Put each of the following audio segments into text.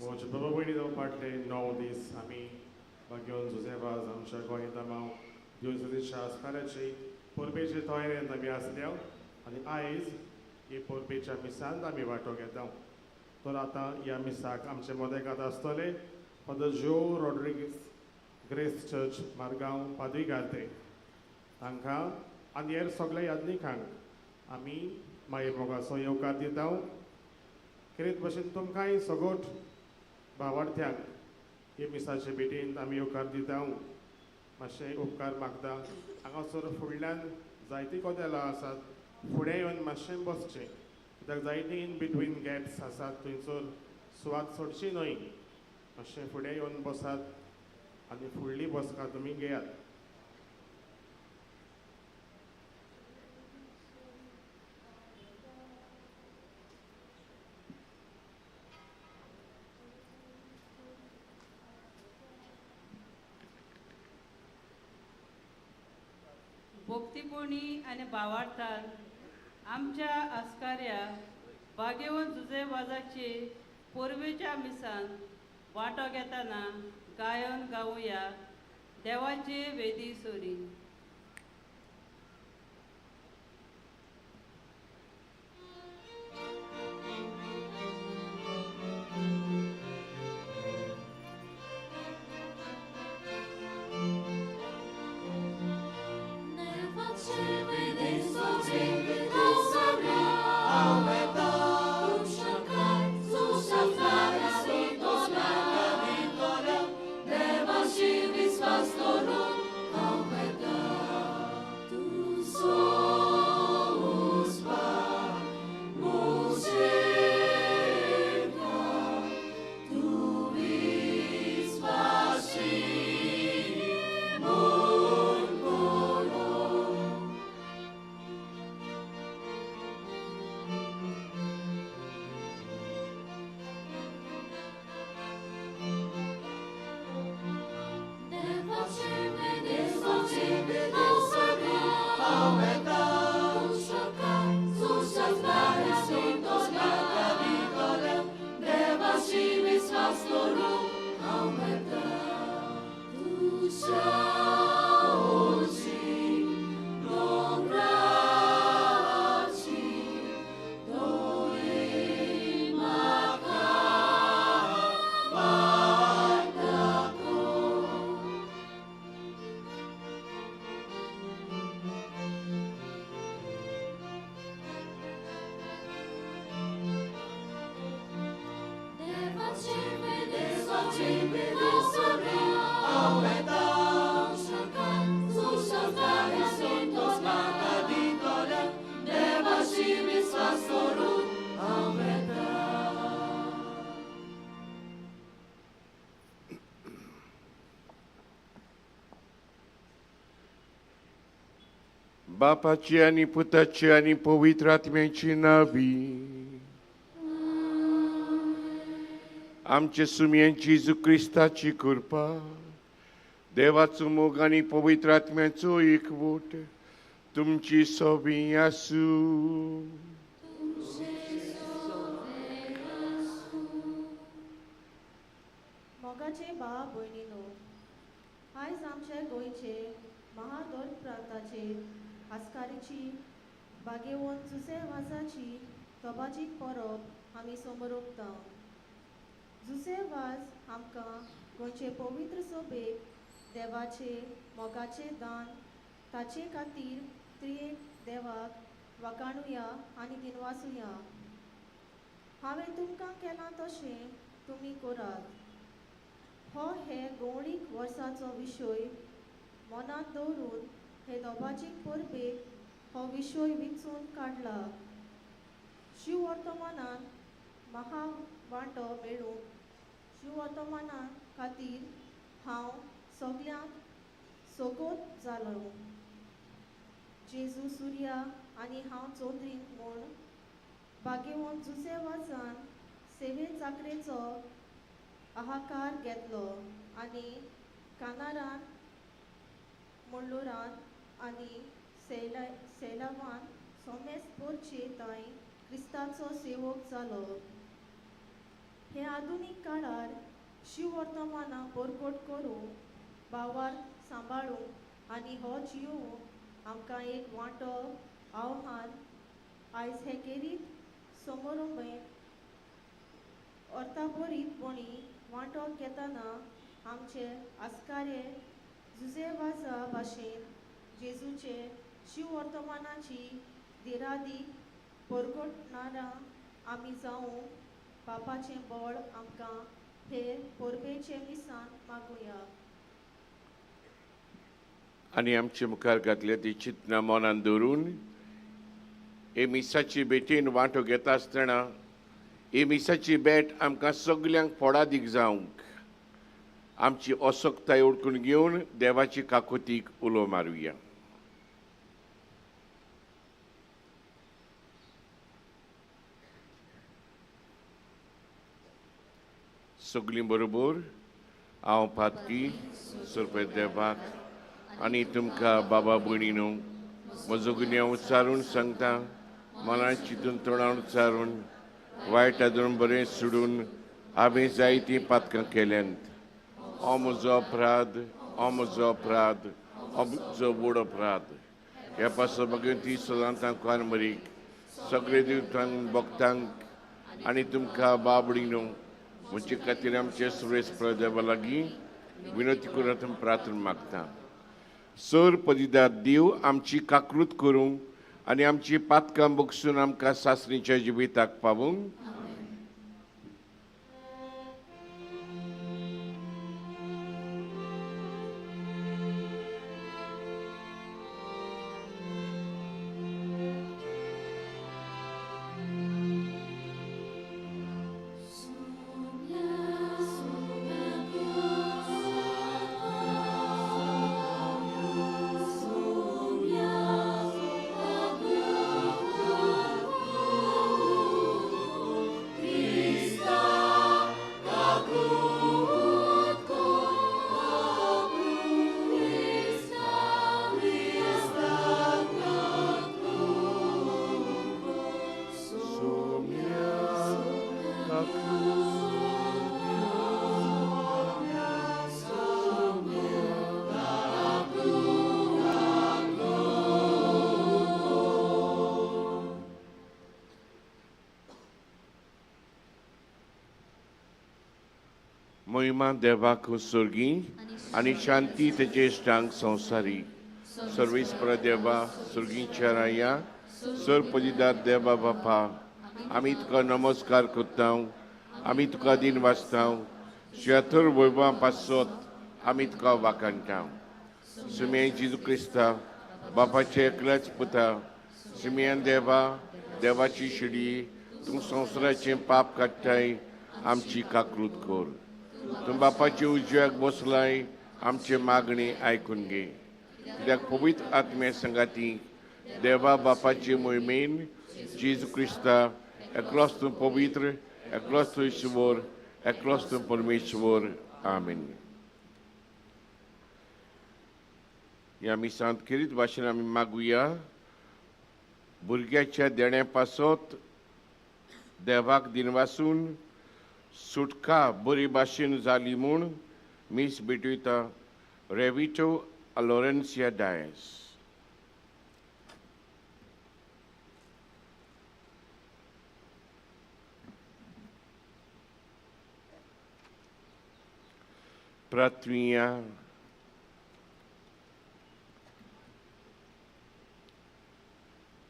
मोज बाबा भयणी फाटले 9 दीस आमी भाग्यवंत जुझे वाज आमच्या गोंय दामांव दिवसाच्या आस्काराची परबेचे तयारेंत आमी आसल्या आनी आयज ही परबेच्या मिसांत आमी वांटो घेता. तर आतां ह्या मिसाक आमचे मदेकात आसतले Father Joe Rodrigues, Grace Church, Margao, पादविगार्ते. तांकां आनी हेर सगळ्या यादनिकांक आमी मागीर मोगाचो येवकार दिता. खेरीत भशेन तुमकांय सगोट भावार्थ्यांक हे मिसाचे भेटीन आमी येवकार दिता. मातशें उपकार मागता. हांगासर फुडल्यान जायतीं कदेलां आसात, फुडें येवन मातशें बसचें, कित्याक जायतीं इन बिटवीन गॅप्स आसात, थंयसर सुवात सोडची न्हय. मातशें फुडें येवन बसात आनी फुडली बसका तुमी घेयात. भक्तीपणी आनी भावार्थान आमच्या आस्काऱ्या भाग्यवंत जुझे वाजाचे परबेच्या मिसान वांटो घेतना गायन गावया देवाचे वेदी सोरी. बापाची आनी पुताची आनी पवित्र आत्म्याची नावी. आमचे सुमयेन जेजू क्रिस्ताची कृपा, देवाचो मोग आनी पवित्र आत्म्याचो एकवट तुमची सोबी आसूं. मोगाचे भाव भयणीनो, आयज आमच्या गोंयचे महादोर प्रांताचे आस्कारीची भाग्यवंत जुझे वाजाची तोबाजी परब आमी समरोपता. जुझे वाज आमकां गोंयचे पवित्र सोबेक देवाचे मोगाचे दान ताचे खातीर त्रियेक देवाक वाखाणुया आनी दिनवासुया. हांवें तुमकां केलां तशें तुमी करात. हो हे गोवणीक वर्साचो विशय मनांत दवरून हे दोबाजीक परबेक हो विशय विंचून काडला. शिववर्तमानान म्हाका वांटो मेळूंक शिववर्तमाना खातीर हांव सगल्यांक सोगोत जालो. जेजू सुर्या आनी हांव चौधरीन म्हूण भाग्यवंत जुझे वाजान सेवे चाकरेचो आहाकार घेतलो आनी कानारान मुंडलोरान आनी सेलावान सोमेस पोरचे थंय क्रिस्ताचो सेवक जालो. हे आधुनीक काळार शिववर्तमानां परगट करूंक भावार्थ सांबाळूंक आनी हो जियोवंक आमकां एक वांटो आव्हान आयज हे केरीत समारंभे अर्थाभरीतपणी वांटो घेतना आमचे आस्कारे जुजे वाजा भाशेन जेजूचे शिववर्तमानाची दिरादी परगटणारा आमी जावं बापाचें बळ आमकां हे परबेचे मिसान मागुया. आनी आमचे मुखार घातल्या ती चिंतना मनान दवरून हे मिसाची भेटीन वांटो घेता आसतना ही मिसाची भेट आमकां सगल्यांक फोडादीक जावंक आमची असक्ताय ओडकून घेवन देवाची काकुतीक उलो मारुया. सगलीं बरोबर हांव पातकी सोरपे देवाक आनी तुमकां बाबा भयणीनो म्हजो गुन्यांव उच्चारून सांगता, मनान चिंतून तोंडान उच्चारून वायट आदरून बरें सोडून हांवें जायतीं पातकां केल्यांत. हो म्हजो अपराध, हो म्हजो अपराध, हो म्हजो व्हड अपराध. ह्या पासून मागीर ती सदां तांकां मरीक सगळे दिवतांक भक्तांक आनी तुमकां बाबडीनो म्हजे खातीर आमचे सुरेश प्रदेवा लागीं विनंती करून प्रार्थना मागता. सर पदिदार देव आमची काकृत करूंक आनी आमची पातकां बगसून आमकां सासणीच्या जिविताक पावूंक. महिमा देवाक स्वर्गी आनी शांती तेजे इश्टांक संवसारी. सर्वेस्पर देवा स्वर्गीच्या राया सर पदिदार देवा बापा, आमी तुका नमस्कार करता, आमी तुका दिन वाचता, शेथर वैभवा पासत आमी तुका वाखाणटा. सुमये जेजू क्रिस्ता बापाचे एकल्याच पुता, सुमयान देवा देवाची शिडी तूं संवसाराचें पाप काडटाय आमची काकृत कर. तूं बापाचे उजव्याक बसलाय आमचे मागणी आयकून घे. कित्याक पवित्र आत्म्या संगाती देवा बापाचे मोहिमेन जेजू क्रिस्ता एकलोच तूं पवित्र, एकलोच तूं ईश्वर, एकलोच तूं परमेश्वर. आमेन. ह्या मिसांत खेरीत भाशेन आमी मागुया भुरग्याच्या देण्या पासत देवाक दिनवासून सुटका बरी भाशेन जाली म्हूण मीस भेटयता रेविटो लोरेन्सिया डायस. प्रार्थुया.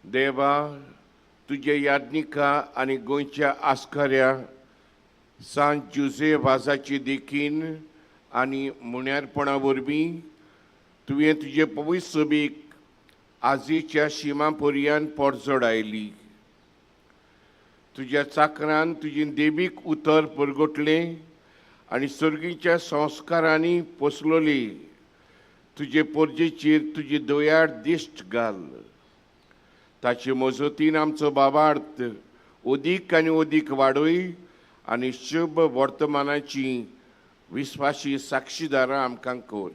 देवा तुज्या याज्ञिका आनी गोंयच्या आस्काऱ्या सांत जुजे वाजाची देखीन आनी मुण्यारपणा वरवीं तुवें तुजे पवित्र सभेक आजीच्या शिमा पर्यान पोटजोड आयली. तुज्या चाकरान तुजें देवीक उतर परगटलें आनी सर्गीच्या संस्कारांनी पोसलोली. तुजे पोरजेचेर तुजी दयाळ दिश्ट घाल. ताचे मजतीन आमचो बाबार्थ अदीक आनी अदीक वाडय आनी शुभ वर्तमानाची विस्वाशी साक्षीदारां आमकां कर.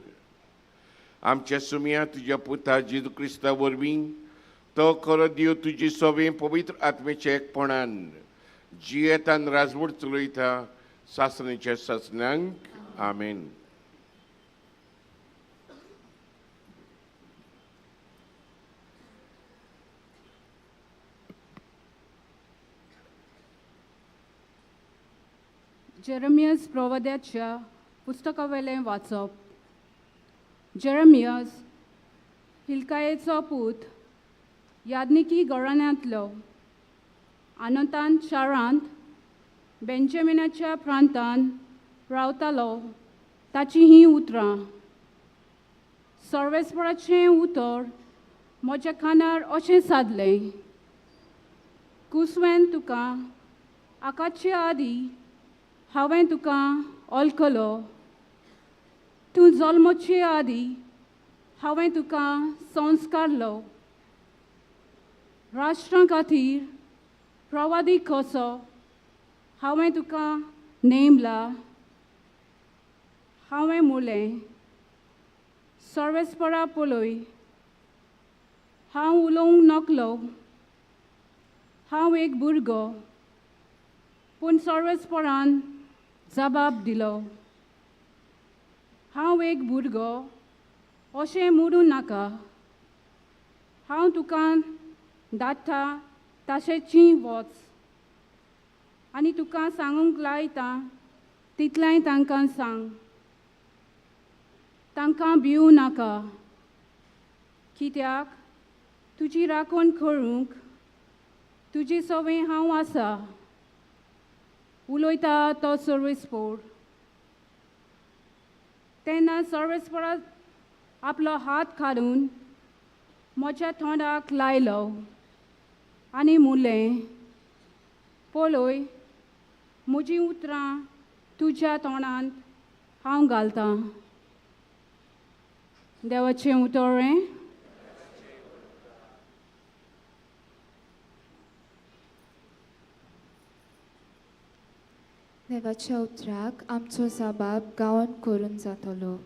आमच्या सुमया तुज्या पुता जेजू क्रिस्ता वरवीं तो खरो देव तुजी सवे पवित्र आत्मेच्या एकपणान जियेतान राजवट चलयता सासणीच्या सासण्यांक आमेन. जेरमियस प्रवाद्याच्या पुस्तकावेलें वाचप. जेरमियस हिलकायेचो पूत याज्ञिकी घराण्यांतलो आनंतान शारांत बेंजामिनाच्या प्रांतांत रावतालो. ताचीं हीं उतरां. सर्वेस्पराचें उतर म्हज्या कानार अशें सादलें, कुसवेन तुका आकाचे आदीं हांवें तुका ओळखलो, तूं जल्मचे आदीं हांवें तुका संस्कारलो. राष्ट्रां खातीर प्रवादी कसो हांवें तुका नेमला. हांवें म्हणलें, सर्वेस्परा पळय, हांव उलोवंक नकलो, हांव एक भुरगो. पूण सर्वेस्परान जबाब दिलो, हांव एक भुरगो अशें म्हणूं नाका, हांव तुका धाडटा ताशेची वच आनी तुका सांगूंक लायता तितलेंय तांकां सांग. तांकां भिवूं नाका, कित्याक तुजी राखण करूंक तुजी सवंय हांव आसा. उलयता तो सर्वेस्पोर. तेन्ना सर्वेस्परान आपलो हात काडून म्हज्या तोंडाक लायलो आनी म्हणलें, पळय, म्हजीं उतरां तुज्या तोंडांत हांव घालतां. देवाचें उतर हें. देवाच्या उतराक आमचो जबाब गावन करून जातलो.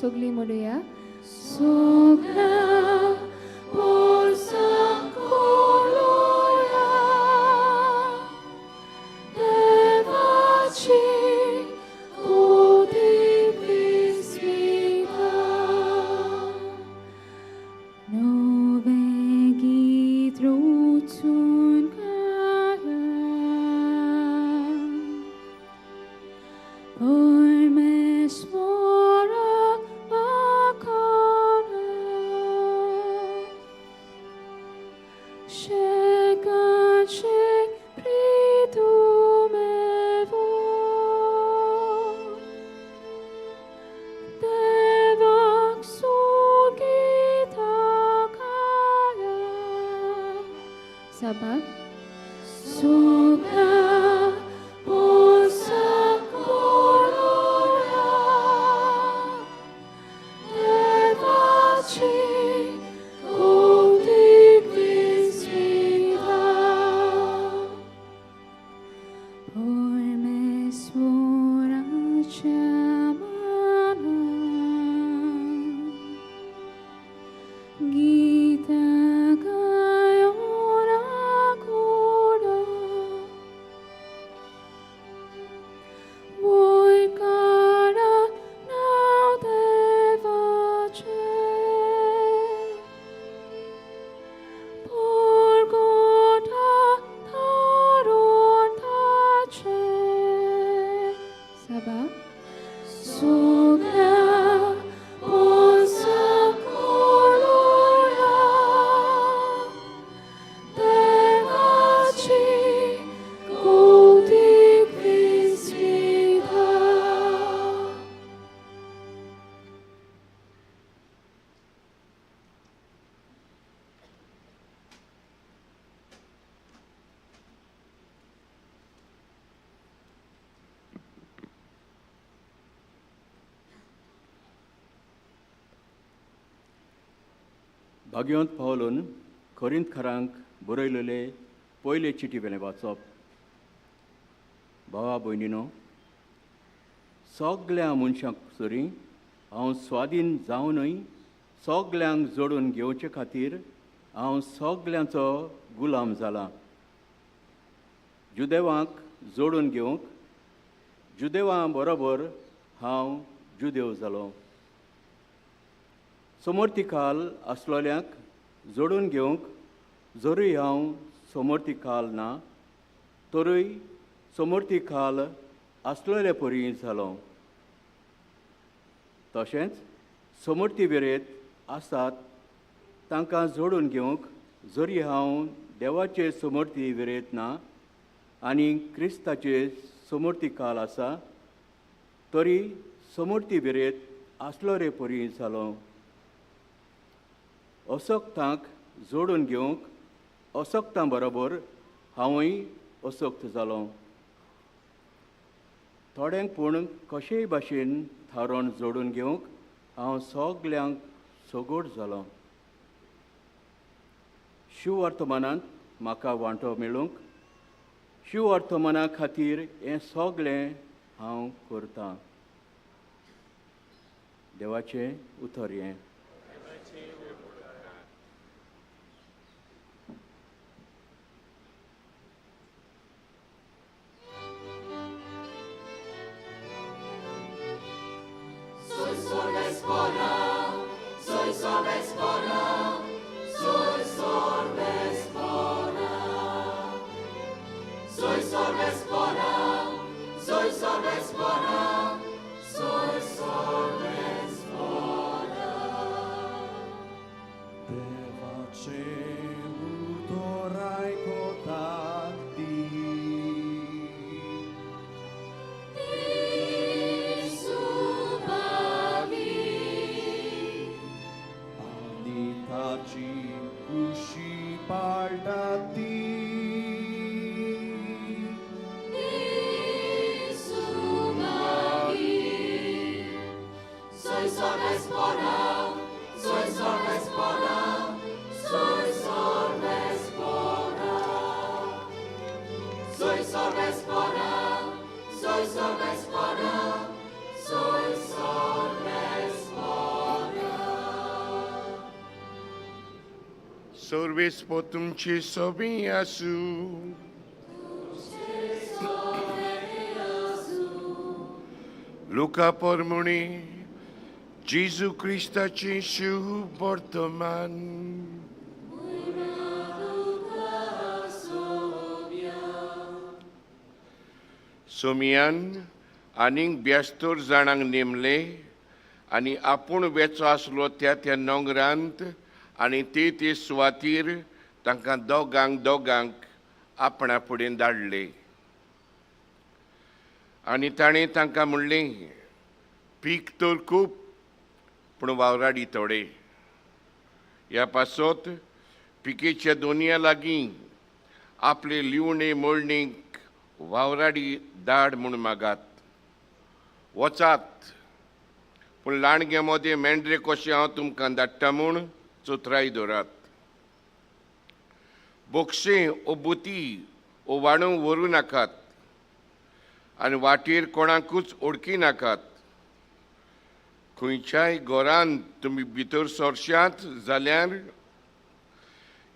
सगळी म्हणूया. सगळ्या पोरसां कोलोया देवाची कोटीक विस्मिता. नवें गीत रचून गाया परमेश्वराक वाखाणा. शेकान शेक प्रीतुमेवो देवाक सुगीता गाया. सभा सगळ्या पोरसां कोलोया देवाची कोटीक विस्मिता. परमेश्वराच्या मानान गीतां गायोन आकुडो वयकारा नांव देवाचें पोरगोटा थारोन ताचें. सभा सगळ्या पोरसां कोलोया भाग्यवंत पावलून कोरिंथकारांक बरयलेले पयले चिटी वेलें वाचप. भावा भयणीनो, सगल्या मनशांक सरी हांव स्वाधीन जावनूय सगल्यांक जोडून घेवचे खातीर हांव सगल्यांचो गुलाम जाला. जुदेवांक जोडून घेवंक जुदेवां बरोबर हांव जुदेव जालो. समर्थिकाल आसलोल्यांक जोडून घेवंक जरूय हांव समर्थिकाल ना तरूय समर्थिकाल आसलोले परी जालो. तशेंच समर्थी विरेत आसात तांकां जोडून घेवंक जरी हांव देवाचे समर्थी विरेत ना आनी क्रिस्ताचे समर्थी काल आसा तरी समर्थी विरेत आसलो रे परी जालो. असक्तांक जोडून घेवंक असक्तां बरोबर हांवूय असक्त जालो. थोड्यांक पूण कशेय भाशेन थारोवन जोडून घेवंक हांव सगल्यांक सगोड जालो. शिववर्तमानांत म्हाका वांटो मेळूंक शिववर्तमाना खातीर हें सगळें हांव करतां. देवाचें उतर हें. सर्वेस्पो तुमची सोबी आसूं. लुका पोरमुणी जेजू क्रिस्ताची शुभ वर्तमान. सोमियान आनीक 72 जाणांक नेमले आनी आपूण वेचो आसलो त्या त्या नोंगरांत आनी ते ते सुवातीर तांकां दोगांक दोगांक आपणा फुडें धाडले. आनी ताणें तांकां म्हणलें, पीक तर खूब पूण वावराडी थोडे. ह्या पासत पिकेच्या दोनया लागीं आपले लिवणे मोळणीक वावराडी दाड म्हूण मागात. वचात पूण लांडग्या मदें मेंढरे कशें हांव तुमकां धाडटा म्हूण चोत्राय दवरात. बोक्षें ओ बुती ओ वाणू व्हरूं नाकात आनी वाटेर कोणाकूच ओळखी नाकात. खंयच्याय घरांत तुमी भितर सरशात जाल्यार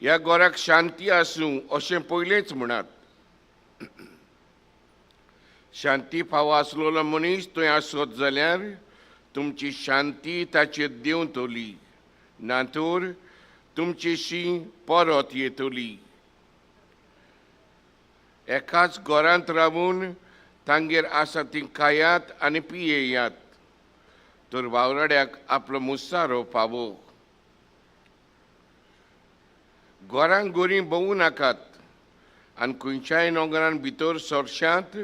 ह्या घराक शांती आसूं अशें पयलेंच म्हणात. शांती फावो आसलेलो मनीस थंय आसत जाल्यार तुमची शांती ताचेर देंवतली, ना तर तुमची शी परत येतली. एकाच घरांत रावून तांगेर आसा ती खायात आनी पियेयात, तर वावराड्याक आपलो मुसारो फावो. घरांक गोरीं भोंवू नाकात आनी खंयच्याय नोंगरान भितर सरशात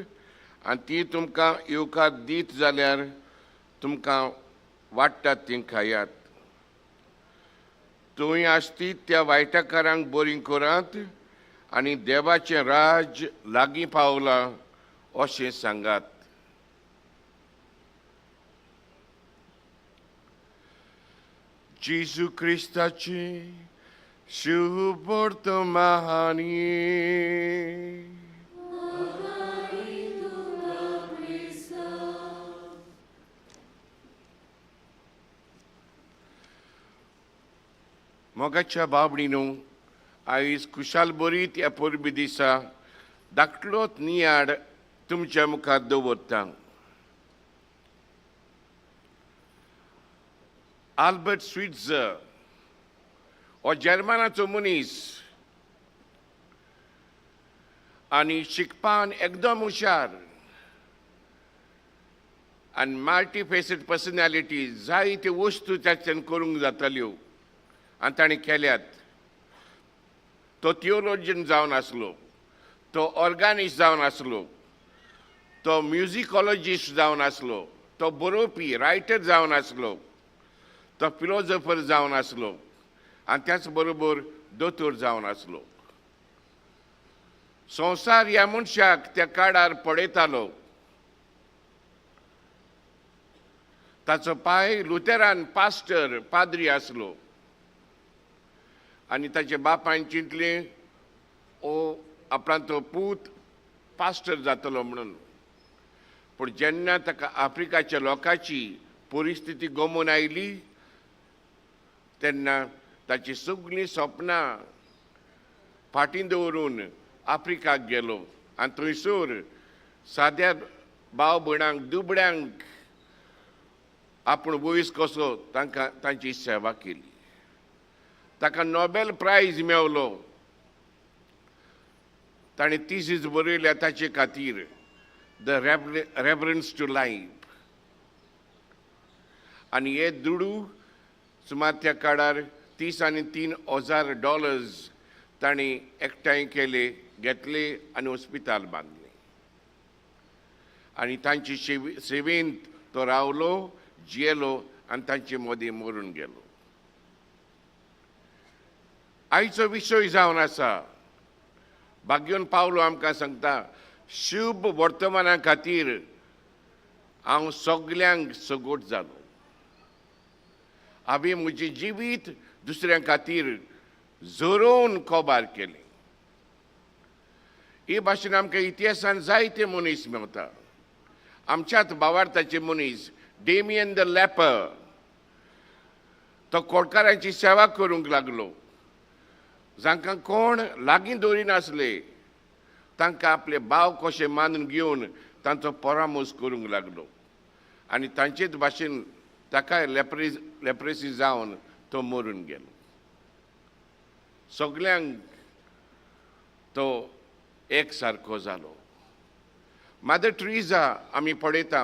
आनी ती तुमकां येवकार दीत जाल्यार तुमकां वाडटात ती खायात. थंय आसतीत त्या वायटकारांक बरीं करात आनी देवाचें राज्य लागीं पावलां अशें सांगात. जेजू क्रिस्ताचें शुभ वर्तमानी. मोगाच्या बाबडीनो, आयज खुशाल बरीत ह्या परबी दिसा धाकलोच नियाड तुमच्या मुखार दवरता. आल्बर्ट स्विट्झर हो जर्मनाचो मनीस आनी शिकपान एकदम हुशार आनी मल्टीफेसीड पर्सनॅलिटी, जायत्यो वस्तू ताच्यान करूंक जाताल्यो आनी ताणें केल्यात. तो थियोलॉजियन जावन आसलो, तो ऑर्गानिस्ट जावन आसलो, तो म्युजिकॉलॉजिस्ट जावन आसलो, तो बरोवपी रायटर जावन आसलो, तो फिलोजोफर जावन आसलो आनी त्याच बरोबर दोतोर जावन आसलो. संवसार ह्या मनशाक त्या काळार पळयतालो. ताचो पाय लुथेरान पास्टर पाद्री आसलो आनी ताच्या बापायन चिंतलें ओ आपणाचो तो पूत पास्टर जातलो म्हणून. पूण जेन्ना ताका आफ्रिकाच्या लोकांची परिस्थिती गमून आयली तेन्ना ताची सगळीं सपनां फाटीं दवरून आफ्रिकाक गेलो आनी थंयसर साद्या भाव भयणांक दुबळ्यांक आपूण वयस कसो तांकां तांची सेवा केली. ताका नोबेल प्रायज मेवलो. ताणें थिसीस बरयल्या ताचे खातीर, the रेवरन्स टू लायफ. आनी हे दुडू सुमार त्या काळार $33,000 ताणें एकठांय केले, घेतले आनी हॉस्पिताल बांदलें. आनी तांची सेवेंत तो रावलो, जियेलो आनी तांचे मदीं मरून गेलो. आयचो विशय जावन आसा, भाग्योन पावलो आमकां सांगता, शुभ वर्तमाना खातीर हांव सगल्यांक सगोट जालो. हांवें म्हजें जिवीत दुसऱ्यां खातीर झरोवन कोबार केलें. हे भाशेन आमकां इतिहासान जायते मनीस मेवता. आमच्याच भावार्थाचे मनीस डेमियन the leper, तो कोडकारांची सेवा करूंक लागलो. जांकां कोण लागीं दवरिनासले तांकां आपले भाव कशे मानून घेवन तांचो परामर्श करूंक लागलो आनी तांचेच भाशेन ताकाय लेप्रेसी जावन तो मरून गेलो. सगल्यांक तो एक सारको जालो. मादर ट्रिजा आमी पळयता,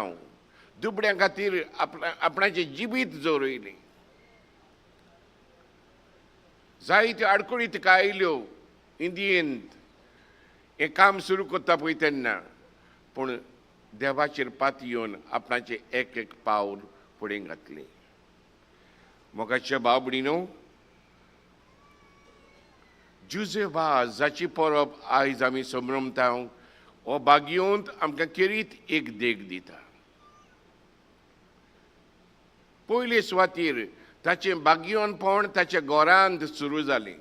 दुबळ्यां खातीर आपणाचें जिवीत जोरयलें. जायत्यो आडखळी तिका आयल्यो इंडियेंत हें काम सुरू करता पळय तेन्ना, पूण देवाचेर पातयेवन आपणाचें एक एक पावल फुडें घातलें. मोगाच्या भाव भयणीनो, जुजे वाज जाची परब आयज आमी संभ्रमता, हो बागयोंत आमकां खेरीत एक देख दिता. पयले सुवातीर ताचें बागयोनपण ताच्या घरांत सुरू जालें.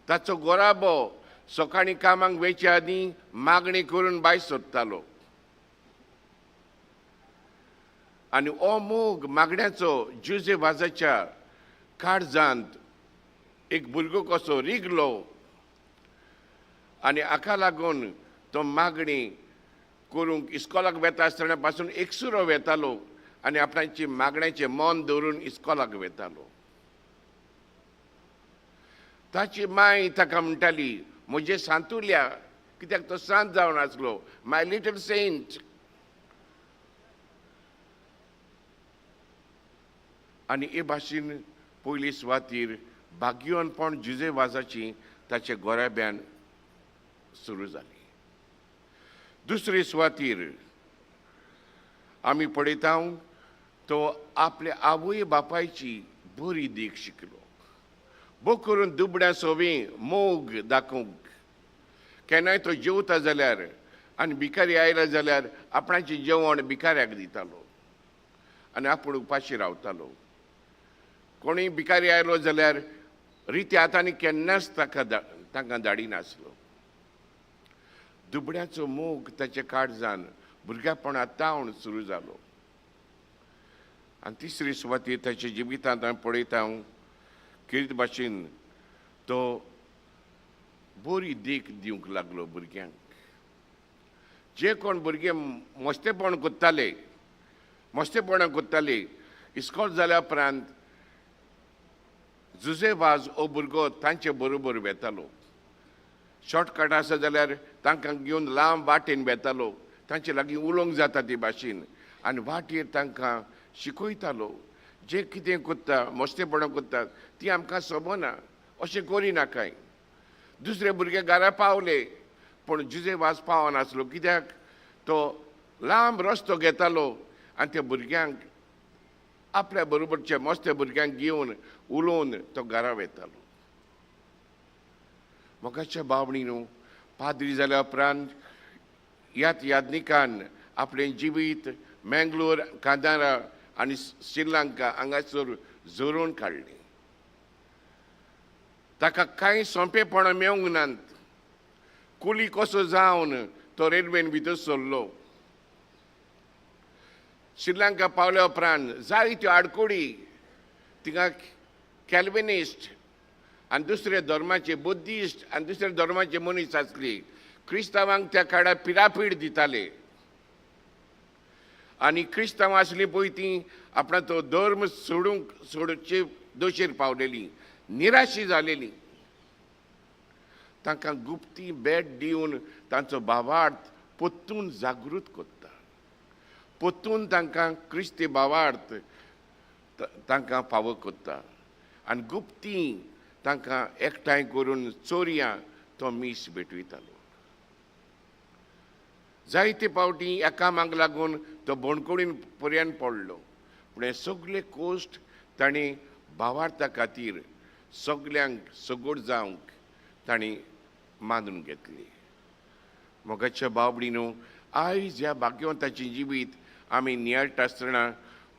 ताचो गोराबो सकाळीं कामाक वयचे आदीं मागणी करून भायर सोदतालो आनी हो मोग मागण्याचो जुजे वाजाच्या काळजांत एक भुरगो कसो रिगलो आनी हाका लागून तो मागणी करूंक इस्कॉलाक वेता आसतना पासून एकसुरो वेतालो आनी आपणाची मागण्याचें मन दवरून इस्कॉलाक वेतालो. ताची माय ताका म्हणटाली, म्हजें सांतुल्या, कित्याक तो सांत जावन आसलो, my little Saint. आनी हे भाशेन पयली सुवातीर भाग्यवानपण जुजे वाजाची ताच्या गोराब्यान सुरू जाली. दुसरे सुवातीर आमी पळयता तो आपल्या आवय बापायची बरी देख शिकलो. बो करून दुबड्या सोवी मोग दाखोवंक केन्नाय तो जेवता जाल्यार आनी भिकारी आयला जाल्यार आपणाचें जेवण भिकाऱ्याक दितालो आनी आपूण उपाशी रावतालो. कोणूय भिकारी आयलो जाल्यार रित्या हातांनी केन्नाच ताका तांकां धाडिनासलो. दुबळ्याचो मोग ताच्या काळजान भुरग्यापणा तावन सुरू जालो. आनी तिसरी सुवातेर ताच्या जिवितांत हांव पळयता हांव किर्त भाशेन तो बरी देख दिवंक लागलो भुरग्यांक. जे कोण भुरगे मस्तेपण कोत्ताले, मस्तेपणां कोत्ताले, इस्कॉल जाल्या उपरांत जुजे वाज हो भुरगो तांचे बरोबर वेतालो. शॉर्टकट आसा जाल्यार तांकां घेवन लांब वाटेन वेतालो, तांचे लागीं उलोवंक जाता ती भाशेन, आनी वाटेर तांकां शिकयतालो. जे कितें कोत्ता, मस्तेपणां कोत्ता ती आमकां सोबना, अशें करिनाकाय. दुसरे भुरगे घरा पावले पूण जुजे वाज पावनासलो, कित्याक तो लांब रस्तो घेतालो आनी त्या भुरग्यांक आपल्या बरोबरच्या मस्ते भुरग्यांक घेवन उलोवन तो घरा वेतालो. मोगाच्या बावणी न्हू, पाद्री जाल्या उपरांत ह्याच यादनिकान आपलें जिवीत मेंगलोर, कांदारा आनी श्रीलंका हांगासर झरोवन काडलें. ताका कांय सोंपेपणां मेवंक नात. कुली कसो जावन तो रेल्वेन भितर सरलो. श्रीलंका पावल्या उपरांत जायत्यो आडकोडी, थिंगा कॅल्विनिस्ट आनी दुसऱ्या धर्माचे बुद्धिस्ट आनी दुसऱ्या धर्माचे मनीस आसली. क्रिस्तांवांक त्या काळार पिरापीड दिताले आनी क्रिस्तांवां आसलीं पळय तीं आपणाचो धर्म सोडूंक सोडचे दोशेर पावलेलीं, निराशी जालेली. तांकां गुप्ती भेट दिवन तांचो भावार्थ परतून जागृत करता, परतून तांकां क्रिस्ती भावार्थ तांकां फावो करता आनी गुप्ती तांकां एकठांय करून चोरयां तो मीस भेटयतालो. जायते फावटी ह्या कामाक लागून तो बणकोडीन पर्यंत पडलो, पूण हे सगळे कोश्ट ताणें भावार्था खातीर सगल्यांक सगोड जावंक ताणें मानून घेतली. मोगाच्या बाबडी न्हू, आयज ह्या भाग्यवंताचें जिवीत आमी नियाळटा आसतना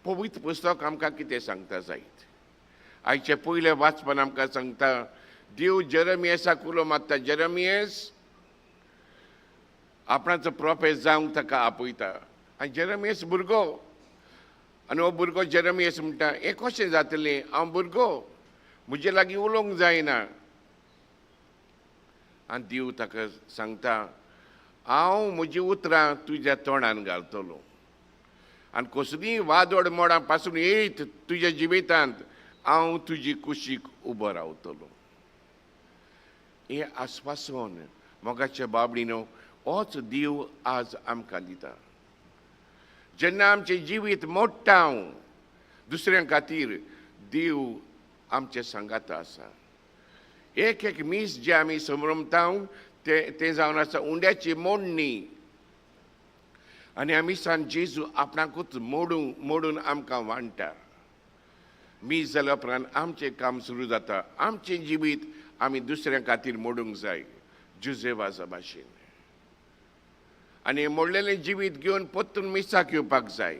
पवित्र पुस्तक आमकां कितें सांगता जायत. आयचे पयलें वाचपान आमकां सांगता, देव जेरमियसाक उलो मारता, जेरमियस आपणाचो प्रोफेस जावंक ताका आपयता. आनी जेरमियस भुरगो, आनी हो भुरगो जेरमियस म्हणटा, हें कशें जातलें, हांव भुरगो, म्हजे लागीं उलोवंक जायना. आनी देव ताका सांगता, हांव म्हजीं उतरां तुज्या तोंडान घालतलो आनी कसलीय वादोड मोडां पासून येयत तुज्या जिवितांत हांव तुजी कुशीक उबो रावतलो. हें आस्वासन मोगाच्या बाबडी न्हू होच देव आज आमकां दिता. जेन्ना आमचें जिवीत मोडटा हांव दुसऱ्यां खातीर, देव आमचे सांगाता आसा. एक एक मीस जें आमी समरमता तें जावन आसा उंड्याची मोडणी, आनी ह्या मिसान जेजू आपणाकूच मोडून आमकां वांट्टा. मीस जाल्या उपरांत आमचें काम सुरू जाता, आमचें जिवीत आमी दुसऱ्यां खातीर मोडूंक जाय जुजे वाजा भाशेन, आनी मोडलेलें जिवीत घेवन परतून मिसाक येवपाक जाय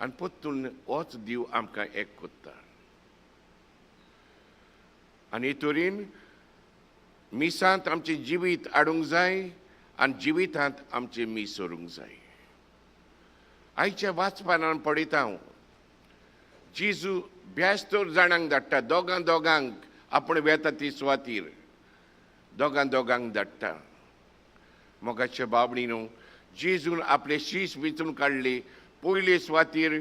आनी परतून होच देव आमकां एक कोत्ता. आनी हे तरेन मिसांत आमचें जिवीत हाडूंक जाय आनी जिवितांत आमचें मीस व्हरूंक जाय. आयच्या वाचपान पळयता हांव, जेजू बेस्तोर जाणांक धाडटा, दोगां दोगांक आपूण वेता ती सुवातीर दोगां दोगांक धाडटा. मोगाच्या बाबडी न्हू, जेजून आपले शीस विचून काडले पयले सुवातीर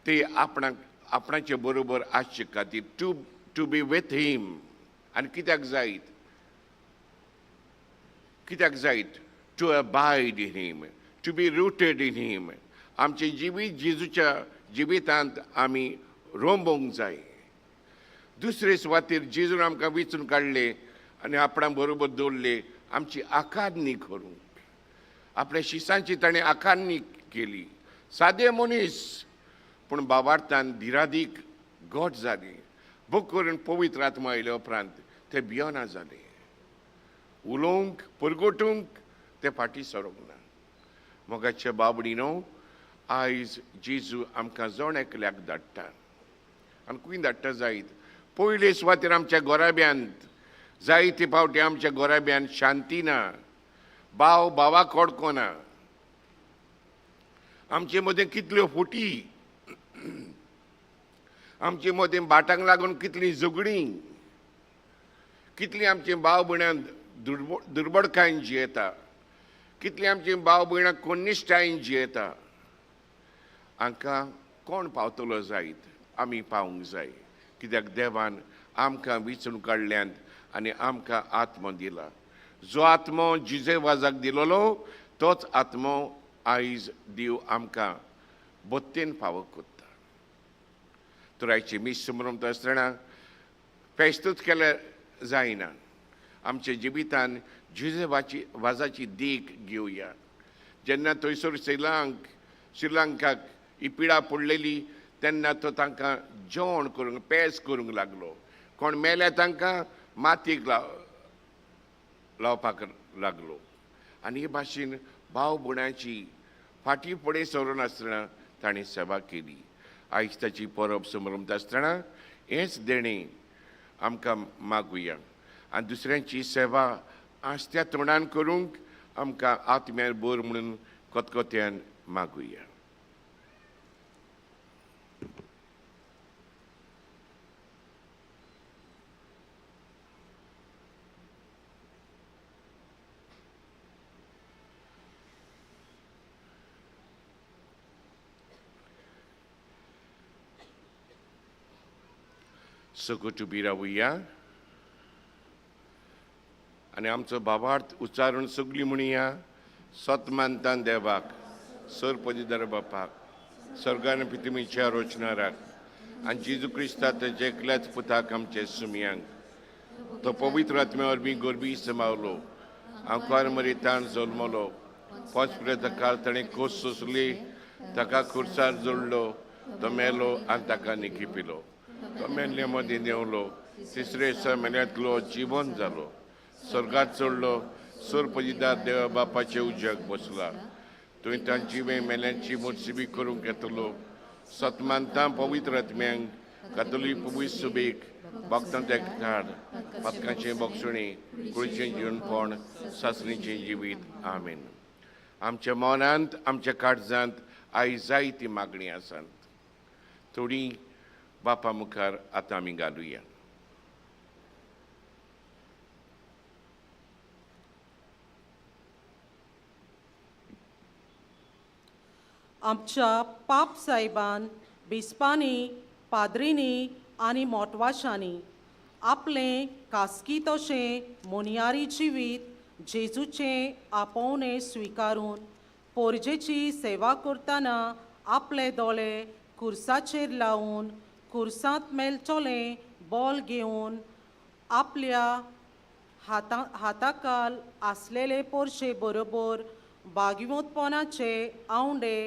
ते आपणाक आपणाचे बरोबर आसचे खातीर, टू बी विथ हिम. आनी कित्याक जायत, कित्याक जायत, to abide in him, to be rooted in him. आमचें जिवीत जेजूच्या जिवितांत आमी रोंबोवंक जाय. दुसरे सुवातेर जेजून आमकां विचून काडले आनी आपणा बरोबर दवरले आमची आकारणी करूंक. आपल्या शिसांची ताणें आकारणी केली. सादे मनीस पूण बाबार्थान धिरादीक घट जाली. बूक करून पवित्र आत्मा आयले उपरांत ते भियना जाले, उलोवंक परगटूंक ते फाटीं सरोंक ना. मोगाच्या बाबडी न्हू, आयज जेजू आमकां जण एकल्याक धाडटा. आनी खंय धाडटा जायत, पयले सुवातेर आमच्या गोराब्यांत जायते फावटी आमच्या गोराब्यांत शांती ना, भाव भावाक वळखना, आमचे मदें कितल्यो फुटी, आमचे मदें भाटांक लागून कितलीं झगडीं, कितलीं आमची भाव भयणां दुर्बळकायेन जियेता, कितलीं आमची भाव भयणां कोनिश्ठायेन जियेता. हांकां कोण पावतलो जायत, आमी पावूंक जाय, कित्याक देवान आमकां विचून काडल्यात आनी आमकां आत्मो दिला. जो आत्मो जिजे वाजाक दिलोलो तोच आत्मो आयज देव आमकां बत्तेन फावो कोत्ता. तर आयची मीस समरमता आसतना फेस्तूच केल्यार जायना, आमच्या जिवितान जुजे वाजाची देख घेवया. जेन्ना थंयसर श्रीलंकाक ही पिडा पडलेली तेन्ना तो तांकां जेवण करूंक पेज करूंक लागलो. कोण मेल्या तांकां मातयेक लावपाक लागलो. आनी हे भाशेन भाव भयणाची फाटीं फुडें सरून आसतना ताणें सेवा केली. आयज ताची परब समरमता आसतना हेंच देणें आमकां मागुया आनी दुसऱ्यांची सेवा आसत्या तोंडान करूंक आमकां आत्म्यार बोर म्हणून कतकत्यान मागुया. सकट उबी रावया आनी आमचो भावार्थ उच्चारून सगळीं म्हणया. सत मानतान देवाक, सरपदीदार बापाक, स्वर्गान पितुमीच्या रोचणाराक आनी जेजू क्रिस्ता तेजे एकल्याच पुताक आमचे सुमयांक, तो पवित्र आत्म्या वरवीं गोरबी समावलो, आंकार मरितान जल्मलो, पोंच काल ताणें खोस सोंसली, ताका खुर्सार जोडलो, तो मेलो आनी ताका निखिपिलो, तो मेल्ले मदीं देंवलो, तिसरे दिसा मेल्यांतलो जिवन जालो, स्वर्गात चडलो, सरपदीदार देवा बापाचे उज्याक बसला, थंय तांची मेल्यांची मोटसिबी करूंक येतलो. सतमानता पवित्र आत्म्यांक, कातोलीक पवित्र सुबेक, भक्तांत एकठार, पातकांचें बक्षणी, कुळचें जिवनपण, सासणीचें जिवीत. आमेन. आमच्या मनांत आमच्या काळजांत आयज जायती मागणी आसात, थोडी बापा मुखार आतां आमी घालुया. आमच्या पाप साहेबान, बिस्पांनी, पाद्रींनी आनी मोटवाशांनी आपलें खासगी तशें मोनियारी जिवीत जेजूचें आपोवणें स्विकारून पोरजेची सेवा करतना आपले दोळे कुर्साचेर लावन कुर्सांत मेळटलें बॉल घेवन आपल्या हाताकाल आसलेले पोरशे बरोबर बागिवतपणाचे आवंडे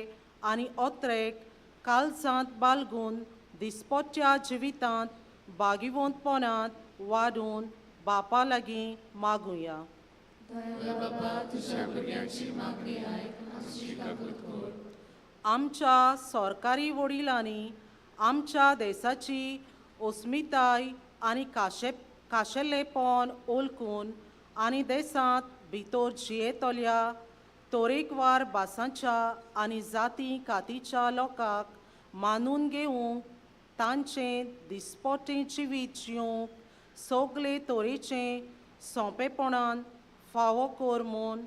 आनी ओत्रेक कालसांत बालगून दिसपोच्या जिवितांत बागिवंतपणांत वाडून बापा लागीं मागुया. आमच्या सरकारी वडिलांनी आमच्या देशाची अस्मिताय आनी खाशेलेपण ओळखून आनी देशांत भितर जियेतल्या तरेकवार भासांच्या आनी जाती कातीच्या लोकांक मानून घेवंक तांचें दिसपटें जिवीत जिवंक सगळे तरेचें सोंपेपणान फावो कर म्हूण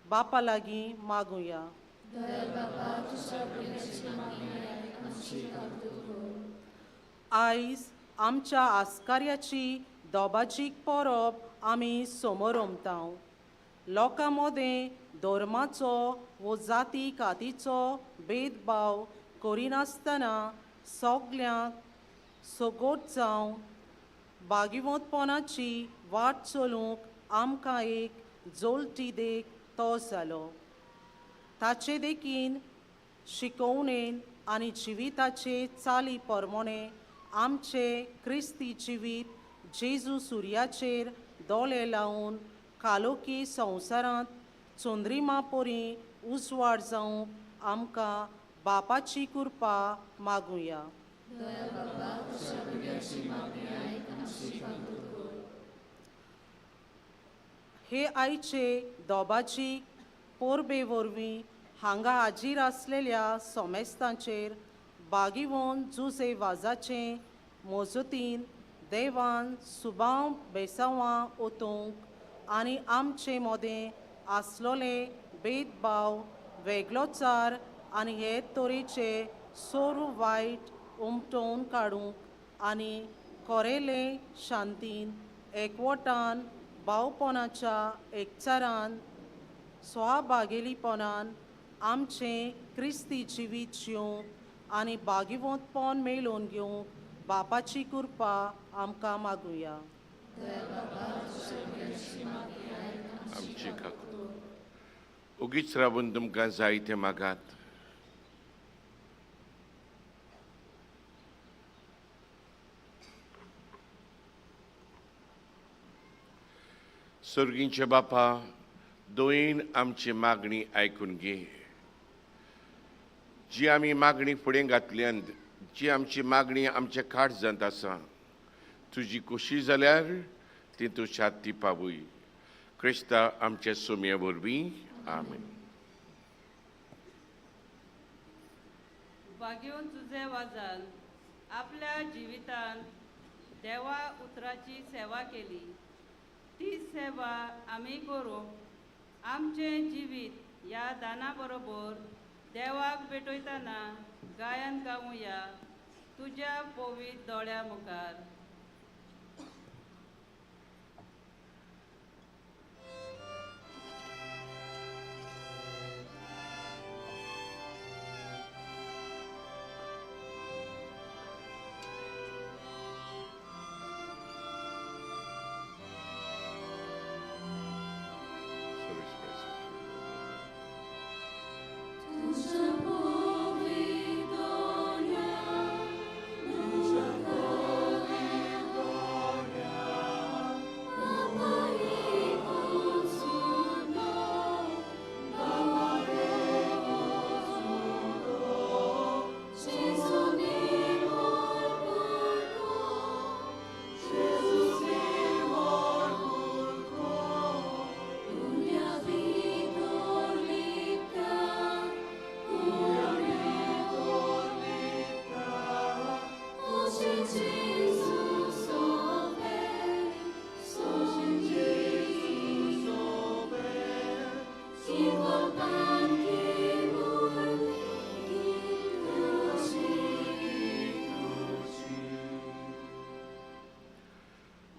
बापा लागीं मागुया. आयज आमच्या आस्कार्याची दोबाजीक परब आमी समोरमता. लोकां मदें धर्माचो वो जाती कातीचो भेदभाव करिनासतना सगल्यांक सगोट जावन बागिवंतपणाची वाट चलूंक आमकां एक जोलटी देख तो जालो. ताचे देखीन शिकोवणेन आनी जिविताचे चाली परमोणे आमचे क्रिस्ती जिवीत जेजू सुर्याचेर दोळे लावन कालोकी संवसारांत चंद्रिमा परी उजवाड जावंक आमकां बापाची कृपा मागुया. हे आयचे दोबाची पोरबे वरवीं हांगा हाजीर आसलेल्या सोमेस्तांचेर बागिवोन जुजे वाजाचे मोजतीन देवान सुबाव बेसांवां ओतूंक आनी आमचे मोदें आसलोले भेदभाव वेगळोचार आनी हे तरेचे सोर वायट उमटोवन काडूंक आनी कोरेले शांतीन एकवटान भावपणाच्या एकचारान स्वभागेलीपणान आमचें क्रिस्ती जिवीत जिवंक आनी भागिवंतपण मेळोवन घेवंक बापाची कृपा आमकां मागुया. आमची काकू ओगीच रावून तुमकां जाय तें मागात. सर्गींचे बापा, दोयेन आमची मागणी आयकून घे. जी आमी मागणी फुडें घातल्यान, जी आमची मागणी आमच्या काळजांत आसा, तुजी खोशी जाल्यार ती तूं शांती पावय. क्रिस्ता आमच्या सुमये वरवीं, आमेन. बागेवन तुजे वाजान आपल्या जिवितान देवा उतराची सेवा केली. ती सेवा आमी करूंक आमचें जिवीत ह्या दाना बरोबर देवाक भेटयतना गायन गावया तुज्या पवित्र दोळ्या मुखार.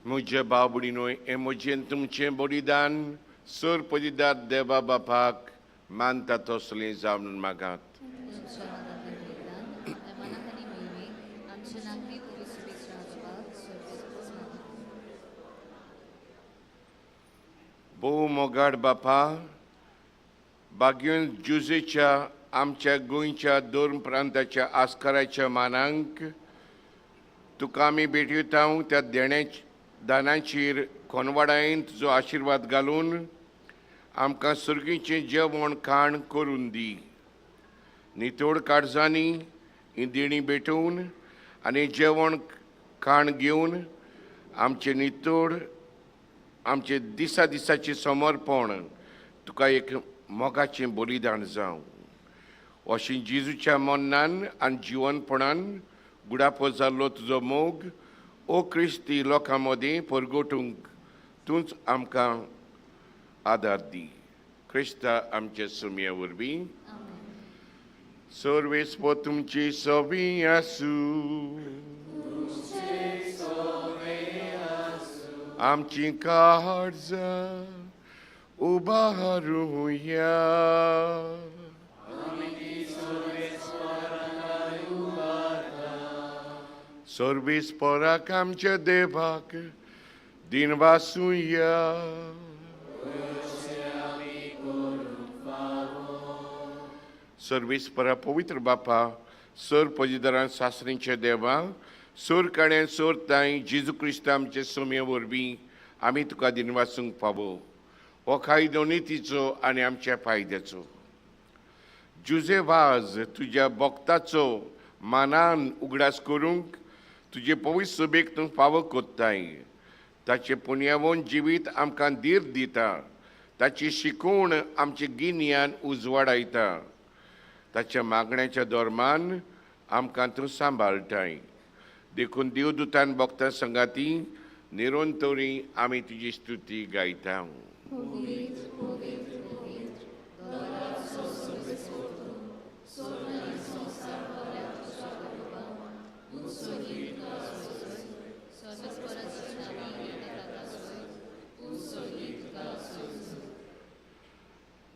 म्हज्या बाबडी न्हय हें म्हजें तुमचें बलिदान सर पदिदार देवा बापाक मानता तसलें जावन मागात. भोव मोगाड बापा, बागेवन जुजेच्या आमच्या गोंयच्या दोन प्रांताच्या आस्काराच्या मानांक तुका आमी भेटयता. त्या देण्या दानाचेर कोनवाडायन तुजो आशिर्वाद घालून आमकां सर्गीचें जेवण खाण करून दी. नितोड काळजांनी ही देणी भेटोवन आनी जेवण खाण घेवन आमचें नितोड आमचें दिसा दिसाचें समर्पण तुका एक मोगाचें बलिदान जावं. अशें जेजूच्या मनान आनी जिवनपणान गुडापो जाल्लो तुजो मोग ओ क्रिस्ती लोकां मदीं परगटूंक तूंच आमकां आदार दी. क्रिस्ता आमचे सुमये वरवीं. सर्वेस्पो तुमची सवी आसूं. आमची काळजां उबारुया. सर्वेस्पराक आमच्या देवाक दिनवासुया. सर्वेस्परा पवित्र बापा, सर पजिदरान सासरींच्या देवा, सोर काण्यान सोर ताई जेजू क्रिस्त आमचे सोमये वरवीं आमी तुका दिनवासूंक फावो. हो कायदो नितीचो आनी आमच्या फायद्याचो. जुजे वाज तुज्या भक्ताचो मानान उगडास करूंक तुजे पवित्र सभेक तूं फावो कोत्ताय. ताचें पुण्यावून जिवीत आमकां धीर दिता, ताची शिकवण आमचें गिन्यान उजवाडायता, ताच्या मागण्याच्या धर्मान आमकां तूं सांबाळटाय. देखून देवदूतान भक्तां संगाती निरंतरी आमी तुजी स्तुती गायता.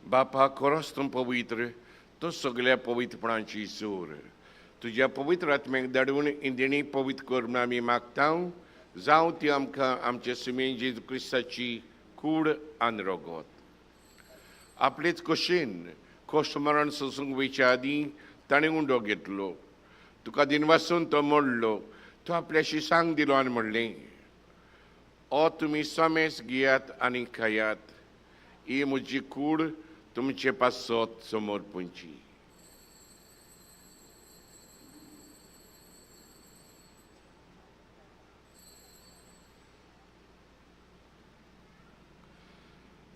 बापा, खरोच तूं पवित्र, तूं सगळ्या पवित्रपणाची जोर. तुज्या पवित्र आत्म्याक धाडून इंदिणी पवित्र कर म्हूण आमी मागता. जावं ती आमकां आमचे सुमेन जेजू क्रिस्ताची कूड आनी रगत. आपलेच कशेन कश्ट मरण सोसूंक वयच्या आदीं ताणें उंडो घेतलो, तुका दिनवासून तो मोडलो, तो आपल्याशी सांग दिलो आनी म्हणलें, ओ तुमी समेस घेयात आनी खायात, ही म्हजी कूड तुमचे पासत समर्पणची.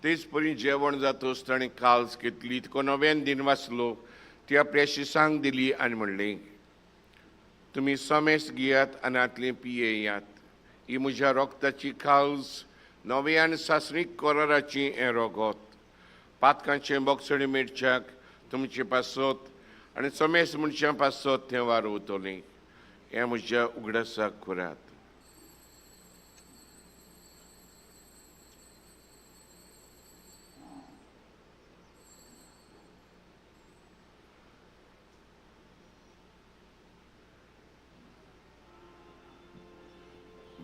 तेच परी जेवण जातच ताणें काल्स घेतली, तुका नव्यान दिन वाचलो, ती आपल्याशी सांग दिली आनी म्हणलें, तुमी समेस घेयात आनी आतलें पियेयात, ही म्हज्या रोगताची काल्स नव्यान सासणीक कराराची हें रगत. पातकांचें बोगसणी मेळच्याक तुमचे पासत आनी समेस मनशां पासत तें वारवतलें. हें म्हज्या उगडासाक करात.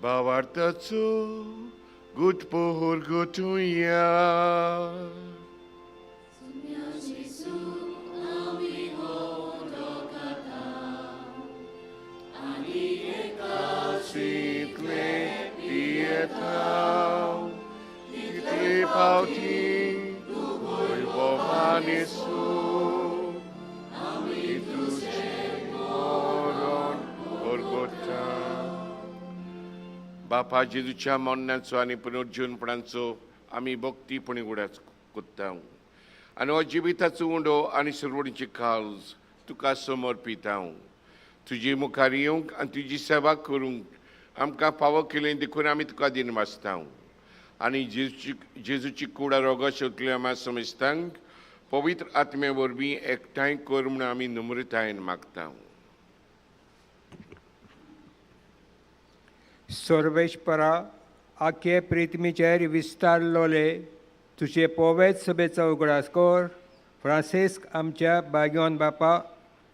भावार्थाचो गुटपोर गुटुया. तितले पावटी वैभवान येसू आमी तुजें मरण परगटा. बापा, जेजूच्या मरणाचो आनी पुनर्जीवनपणाचो आमी भक्तीपणी उगडास कोत्ता आनी हो जिविताचो उंडो आनी सरवणीची काल्स तुका समर्पिता. तुजे मुखार येवंक आनी तुजी सेवा करूंक आमकां फावो केलें देखून आमी तुका दिनवासता. आनी जेजूची कुडा रोगा शकले आमा समेस्तांक पवित्र आत्म्या वरवीं एकठांय कर म्हूण आमी नम्रतायेन मागता. सर्वेस्परा, आखे प्रिथमीचेर विस्तारलोले तुजे पोवेत सभेचो उगडास कर. फ्रांसिस्क आमच्या बाग्योन बापा,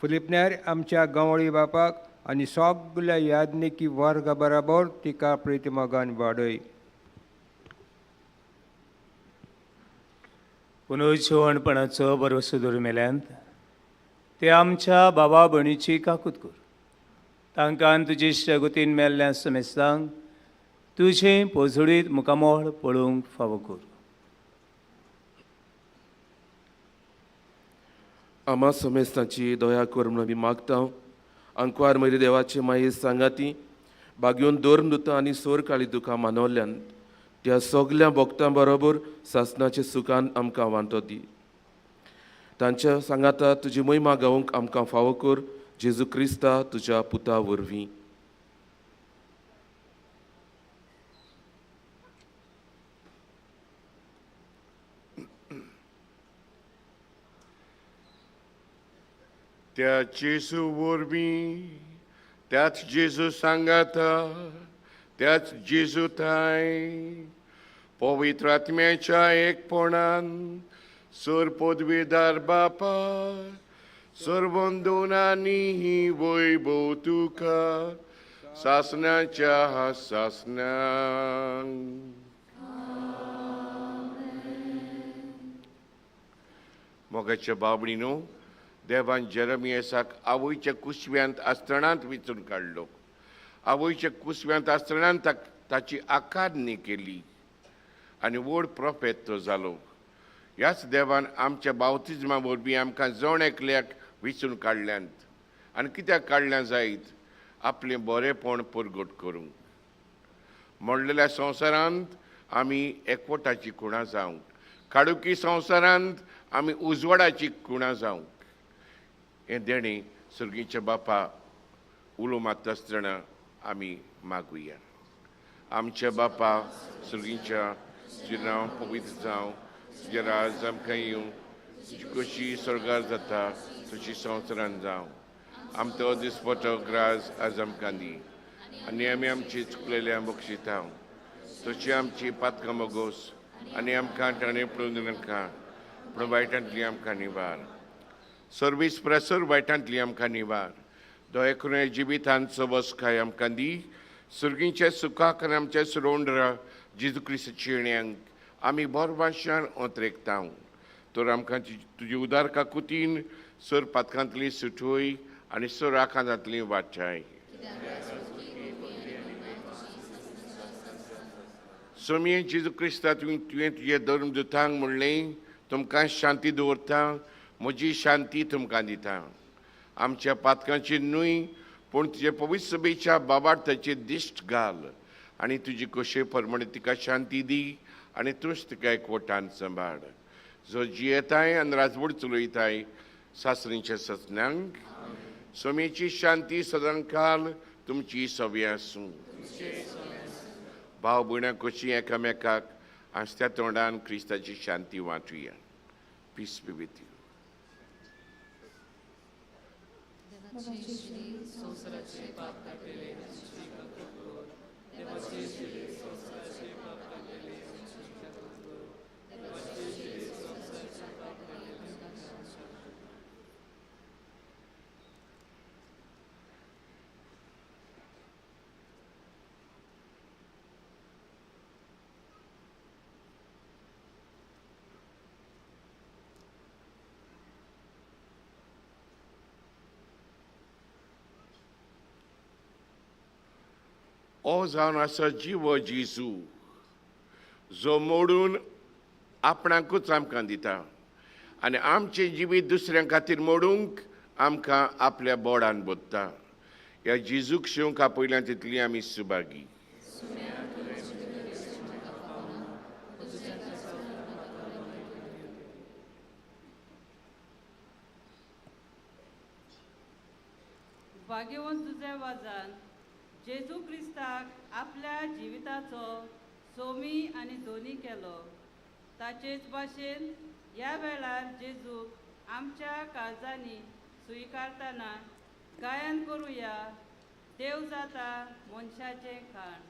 फिलिपनेर आमच्या गंवळी बापाक आनी सगल्या याज्ञिकी वर्गा बराबर तिका प्रितीमोगान वाडय. पुनर्जिवणपणाचो भरवसो दवरून मेल्यांत ते आमच्या बाबा भयणीची काकूत कर. तांकां तुजे शगतीन मेल्ल्या समेस्तांक तुजें पोजडीत मुखामळ पळोवंक फावो कर. आमा समेस्तांची दया कर म्हूण आमी मागता. आंकवार मरी देवाचे माये सांगाती बागयोन दोर दुता आनी सोर काळी दुकां मानवल्यान त्या सगल्या भक्तां बरोबर सासनाचे सुखान आमकां वांटो दी. तांच्या सांगाता तुजी महिमा गावंक आमकां फावो कर, जेजू क्रिस्ता तुज्या पुता वरवीं. त्या जेजू वरवीं, त्याच जेजू सांगाता, त्याच जेजू थांय पवित्र आत्म्याच्या एकपणान सर पदवीदार बापा सर्वंदून आनी वैभव तुका सासणाच्या सासणाक. मोगाच्या बाबडीनो, देवान जेरमियसाक आवयच्या कुसव्यांत आसतणांत विचून काडलो. आवयच्या कुसव्यांत आसतणांत ताची आकारणी केली आनी व्हड प्रोफेत तो जालो. ह्याच देवान आमच्या बावतिज्मा वरवीं आमकां जण एकल्याक विचून काडल्यांत आनी कित्याक काडल्यां जायत, आपलें बरेंपण परगट करूंक. मोडलेल्या संवसारांत आमी एकवटाची खुणां जावंक, काळुकी संवसारांत आमी उजवाडाची खुणां जावंक हें देणें सर्गीच्या बापा उलो मारता आसतना आमी मागुया. आमच्या बापा सर्गीच्या, तुजें नांव पवित्र जावं, तुजें राज आमकां येवं, तुजी कशी स्वर्गार जाता तशी संवसारांत जावं. आमचो दिसपटो ग्रास आज आमकां दी आनी आमी आमची चुकलेल्या बक्षिता तशी आमची पातकां मोगोस आनी आमकां ताणें पळोवन नाका पूण वायटांतली आमकां निवार. सर्वीस प्रसर वायटांतली आमकां निवार. दया करून जिवितांत सबसकाय आमकां दी. सुर्गींच्या सुखाक आनी आमच्या सुरोंड्रा जेजू क्रिस्ताच्या येण्यांक आमी बोरभाशान ओतरेकता. तर आमकां तुजी उदार काकुतीन सर पातकांतली सुटोय आनी सर आकांतांतली वाचाय. सोमये जेजू क्रिस्ता तुवें तुजे धर्म दुतांक म्हणलें, तुमकां शांती दवरता, म्हजी शांती तुमकां दिता. आमच्या पातकांची न्हय पूण तुजे पवित्र सभेच्या बाबार्थाची दिश्ट घाल आनी तुजी कशे प्रमाणे तिका शांती दी आनी तूंच तिका एकवटान सांबाळ. जो जियेताय आनी राजवट चलयताय सासरींच्या सत्नांक. सोमेची शांती सदांकाल तुमची सवी आसूं. भाव भयणां कशी एकामेकाक आसत्या तोंडान क्रिस्ताची शांती वांटुया. Peace be with you. ओ जावन आसा जिवो जेजू जो मोडून आपणाकूच आमकां दिता आनी आमचें जिवीत दुसऱ्यां खातीर मोडूंक आमकां आपल्या बोडान बोधता. ह्या जेजूक शेवंक आपयल्या तितली आमी सुभागी. भाग्यवंत तुझे वाजान जेजू क्रिस्ताक आपल्या जिविताचो सोमी आनी दोनी केलो. ताचेच भाशेन ह्या वेळार जेजूक आमच्या काळजांनी स्विकारतना गायन करुया देव जाता मनशाचें खाण.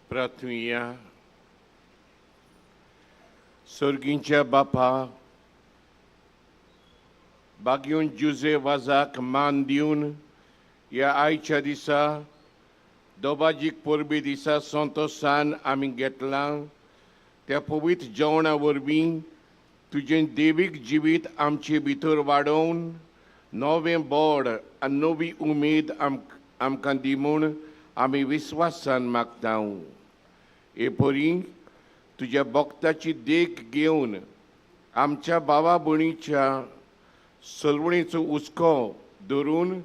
प्रार्थुया. सर्गींच्या बापा, बागयोन जुजे वाजाक मान दिवन ह्या आयच्या दिसा दोबाजीक परबे दिसा संतोसान आमी घेतलां त्या पवित्र जेवणा वरवीं तुजें देवीक जिवीत आमचे भितर वाडोवन नवें बोड आनी नवी उमेद आमकां दी म्हूण आमी विस्वासान मागता. हे परी तुज्या भक्ताची देख घेवन आमच्या भावा भयणीच्या सलवणेचो हुस्को धरून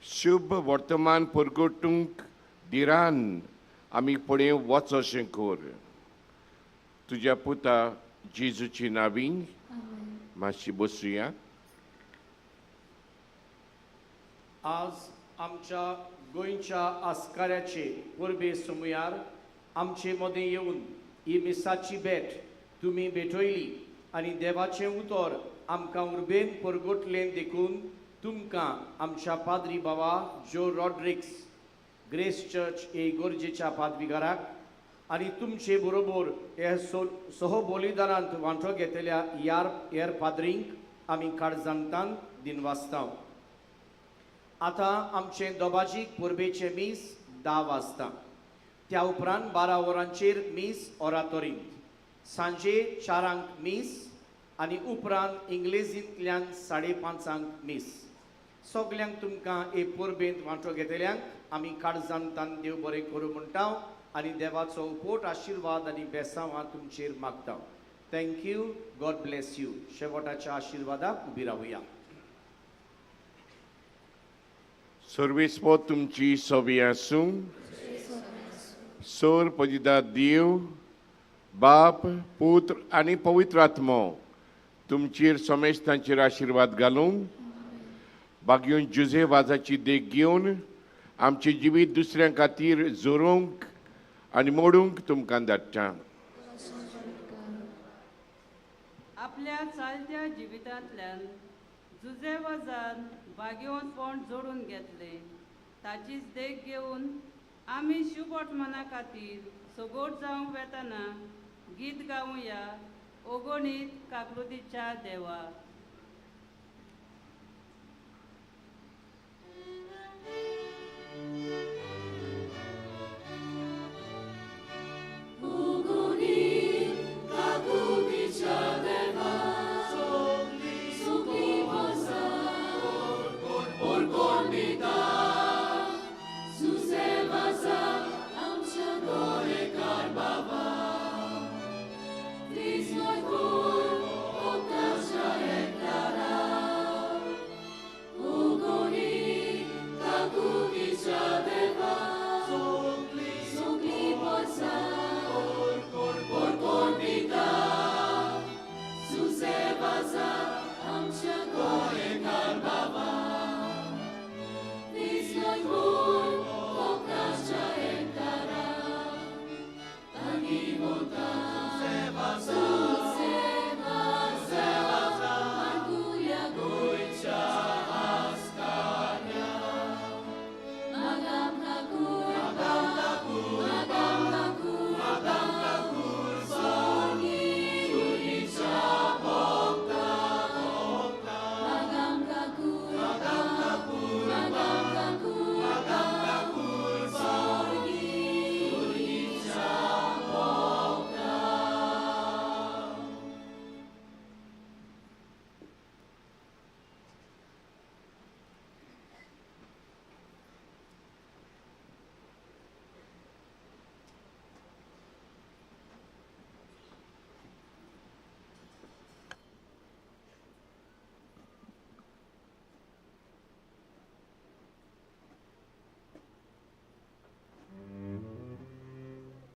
शुभ वर्तमान परगटूंक धिरान आमी फुडें वच अशें कर. तुज्या पुता जेजूची नावी. मातशी बसुया. आज आमच्या गोंयच्या आस्काऱ्याचे परबे सुमयार आमचे मदें येवन ही मिसाची भेट तुमी भेटयली आनी देवाचें उतर आमकां उर्बेन परगटलें देखून तुमकां आमच्या पाद्री बाबा ज्यो रॉड्रिक्स ग्रेस चर्च हे गोरजेच्या पादविगाराक आनी तुमचे बरोबर हे सहबलिदानांत वांटो घेतल्या यार हेर पाद्रींक आमी काळजांतान दिनवासता. आतां आमचें दोबाजीक परबेचें मीस 10 वाजता, त्या उपरांत 12 वरांचेर मीस ओरातोरींत, सांजे 4 मीस आनी उपरांत इंग्लेजींतल्यान 5:30 मीस. सगल्यांक तुमकां हे परबेंत वांटो घेतल्यांक आमी काळजांतान देव बरें करूं म्हणटा आनी देवाचो उपोट आशिर्वाद आनी बेसांवां तुमचेर मागता. Thank you. God bless you. शेवटाच्या आशिर्वादाक उबी रावया. सर्वेस्पो तुमची सवी आसूं. सोर पदिदा देव बाप पुत्र आनी पवित्र आत्मो तुमचेर समेस्तांचेर आशिर्वाद घालूं. बागयोन जुजे वाजाची देख घेवन आमचें जिवीत दुसऱ्यां खातीर जोरोवंक आनी मोडूंक तुमकां धाडटा. आपल्या चालत्या जिवितांतल्यान जुजे वाजान भाग्यवंतपण जोडून घेतलें ताचीच देख घेवन आमी शुभवर्तमाना खातीर सगोट जावंक वेतना गीत गावया ओगणीत काकृतीच्या देवा.